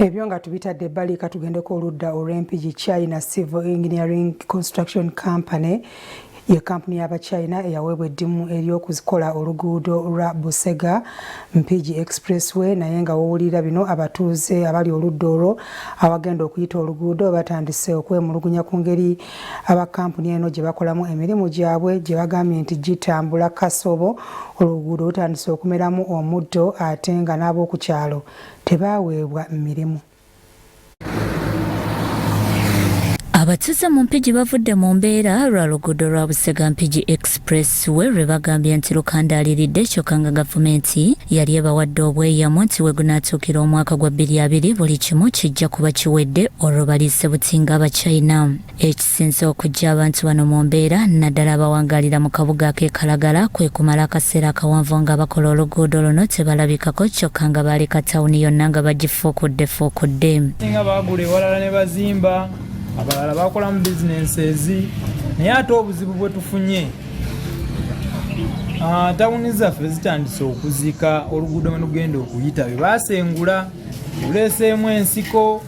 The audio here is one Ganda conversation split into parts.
Ebyo nga tubitadde ebbali, katugendeko oludda olw'Empigi. China Civil Engineering Construction Company ye kampuni y'Abachina eyaweebwa eddimu ery'okukola oluguudo lwa Busega Mpigi Expressway, naye nga wowulira bino, abatuuze abali oludda olwo awagenda okuyita oluguudo batandise okwemulugunya ku ngeri aba kampuni eno gye bakolamu emirimu gyabwe, gye bagambye nti gitambula kasobo. Oluguudo lutandise okumeramu omuddo, ate nga n'ab'oku kyalo tebaaweebwa mirimu. Abatuuze mu Mpigi bavudde mu mbeera lwa luguudo lwa Busega Mpigi Expressway lwe bagambye nti lukandaaliridde, kyokka nga gavumenti yali ebawadde obweyamo nti we gunaatuukira omwaka gwa 2020 buli kimu kijja kuba kiwedde, olwo baliise buti nga Abachina. Ekisinze okuggya abantu bano mu mbeera, naddala abawangaalira mu kabuga ak'e Kalagala, kwe kumala akaseera akawanvu nga bakola oluguudo luno tebalabikako, kyokka nga baaleka tawuni yonna nga bagifuukuddefuukudde. Singa baagula ewalala ne bazimba, abalala bakolamu bizinensi, naye ate obuzibu bwe tufunye, tawuni zaffe zitandise okuzika. Oluguudo mwe lugenda okuyita bye baasengula luleeseemu ensiko,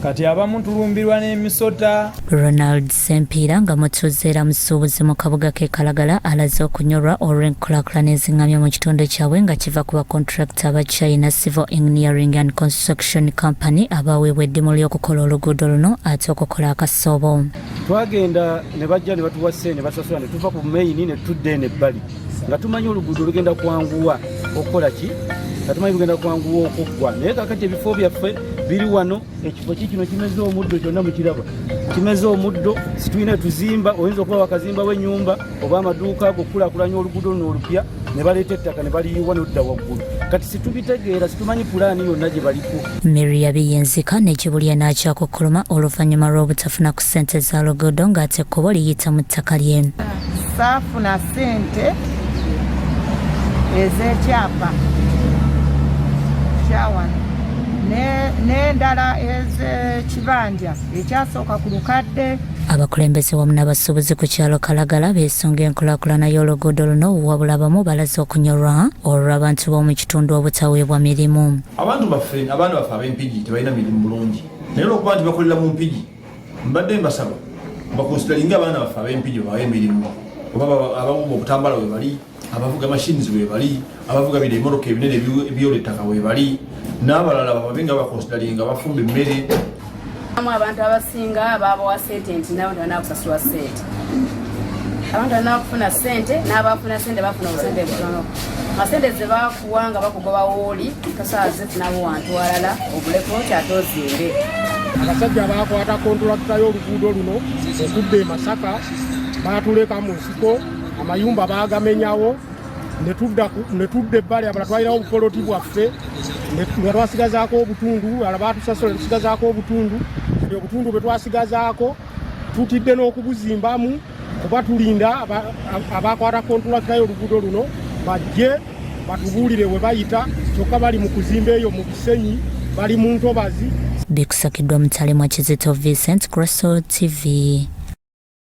kati abamu tulumbirwa n'emisota. Ronald Sempiira nga mutuuze era musuubuzi mu kabuga k'e Kalagala alaze okunyolwa olw'enkulaakulana eziŋŋamye mu kitundu kyabwe nga kiva ku bakontulakita aba China Civil Engineering and Construction Company abaweebwa eddimu ly'okukola oluguudo luno ate okukola akasoobo. Twagenda ne bajja ne batuwa ssente ne basasula ne tuva ku main ne tudda eno ebbali nga tumanyi oluguudo lugenda kwanguwa okukola ki, nga tumanyi lugenda kwanguwa okuggwa, naye kakati ebifo byaffe biri wano. Ekifo ki kino kimeze omuddo kyonna, mukiraba kimeze omuddo, situlina tuzimba. Oyinza okuba wakazimbawo ennyumba oba amaduuka ago okukulaakulanya oluguudo luno olupya, ne baleeta ettaka ne baliyiwa nodda waggulu. Kati situbitegeera, situmanyi pulaani yonna gye baliko. Mary Yabiyinzika ne Kibulya n'akyakukkuluma oluvannyuma lw'obutafuna ku ssente za luguudo ng'ate ekkubo liyita mu ttaka lye. Saafuna ssente ez'ekyapa kyawano n'endala ez'ekibanja ekyasooka ku lukadde. Abakulembeze wamu n'abasuubuzi ku kyalo Kalagala beesunga enkulaakulana y'oluguudo luno, wabula abamu balaze okunyolwa olw'abantu b'omu kitundu obutaweebwa mirimu. Abantu baffe, abaana baffe ab'Empigi tebalina mirimu bulungi, naye olwokuba nti bakolera mu Mpigi, mbadde mbasaba bakonsidalinga abaana baffe ab'Empigi, babawe emirimu, oba abawumba obutambala we bali, abavuga machines we bali, abavuga bino ebimotoka ebinene ebyola ettaka we bali, n'abalala bababe nga bakonsidalinga bafumba emmere. Abantu abasinga babawa sente nti nabo tebanakusasula sente, abantu balina kufuna sente, n'abafuna sente bafuna obusente butono, nga sente zebakuwa nga bakugoba wooli tosobola zifunamu wantu walala oguleko kyate ozimbe. Abasajja bakwata kontulakita y'oluguudo luno okudda e Masaka, batuleka mu nsiko, amayumba bagamenyawo ne tudda ebbali. Abala twalinawo obupoloti bwaffe nga twasigazaako obutundu, ala batusasula netusigazaako obutundu. Kati obutundu bwe twasigazaako tutidde n'okubuzimbamu kuba tulinda abakwata kontulakita y'oluguudo luno bajje batubuulire we bayita, kyokka bali mu kuzimba eyo mu bisenyi, bali mu ntobazi. Bikusakiddwa Mutalemwa Kizito Vincent, Crosol TV.